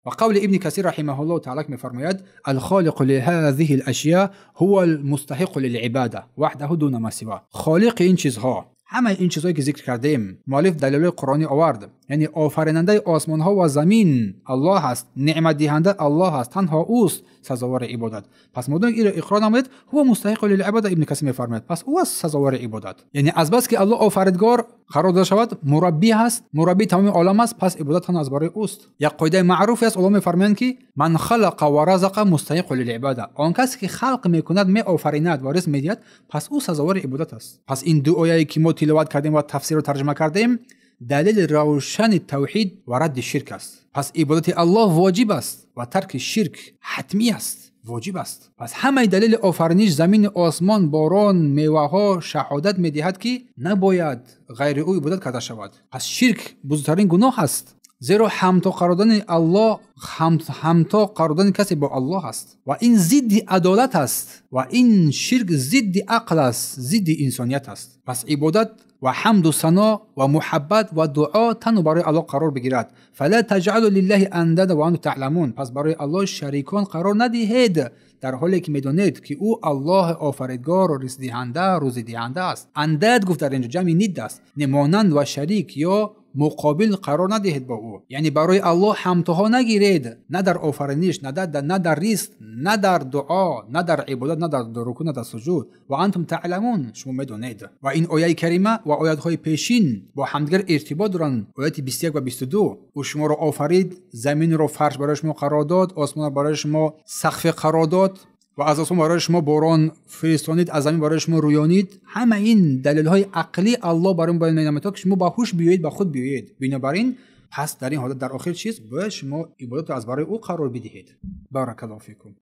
و قول ابن کثیر رحمه الله تعالی میفرماید الخالق لهذه الاشیاء هو المستحق للعباده وحده دون ما سواه. خالق این چیزها، همه این چیزهایی که ذکر کردیم، مؤلف دلیل قرآنی آورد، یعنی آفریننده آسمان ها و زمین الله است، نعمت دهنده الله است، تنها اوست سزاوار عبادت. پس مادام این را اقرار نمایید هو مستحق للعباده، ابن کثیر میفرماید پس او است سزاوار عبادت. یعنی از بس که الله آفریدگار قرار داده شود، مربی هست، مربی تمام عالم است، پس عبادت تنها از برای اوست. یک قاعده معروف است، علما میفرمایند که من خلق و رزق مستحق للعباده، آن کسی که خلق میکند، میآفریند و رزق میدهد، پس او سزاوار عبادت است. پس این دو آیه که ما تلاوت کردیم و تفسیر و ترجمه کردیم دلیل روشن توحید و رد شرک است. پس عبادت الله واجب است و ترک شرک حتمی است، واجب است. پس همه دلیل آفرینش زمین، آسمان، باران، میوه ها شهادت میدهد که نباید غیر او عبادت کرده شود. پس شرک بزرگترین گناه است، زیرا همتا قرار دادن الله، همتا قرار دادن کسی با الله است و این ضد عدالت است و این شرک ضد عقل است، ضد انسانیت است. پس عبادت و حمد و ثنا و محبت و دعا تنها برای الله قرار بگیرد. فلا تجعلوا لله اندادا و انتم تعلمون. پس برای الله شریکان قرار ندهید در حالی که میدانید که او الله آفریدگار و رزق دهنده، روزی دهنده است. انداد گفت در اینجا جمع ند است، نمانند و شریک یا مقابل قرار ندهید با او. یعنی برای الله همتاها نگیرید، نه در آفرینش، نه در رزق، نه در دعا، نه در عبادت، نه در رکوع، نه در سجود. و انتم تعلمون، شما میدانید. و این آیه کریمه و آیات های پیشین با همدیگر ارتباط دارند. آیات 21 و 22، او شما را آفرید، زمین را فرش برای شما قرار داد، آسمان را برای شما سقف قرار داد و از آسمان برای شما باران فرستانید، از زمین برای شما رویانید. همه این دلیل های عقلی الله برای ما بیان می‌نماید تا که شما با هوش بیایید، با خود بیایید. بنابراین پس در این حالت در آخر چیز باید شما عبادت از برای او قرار بدهید. بارک الله فیکم.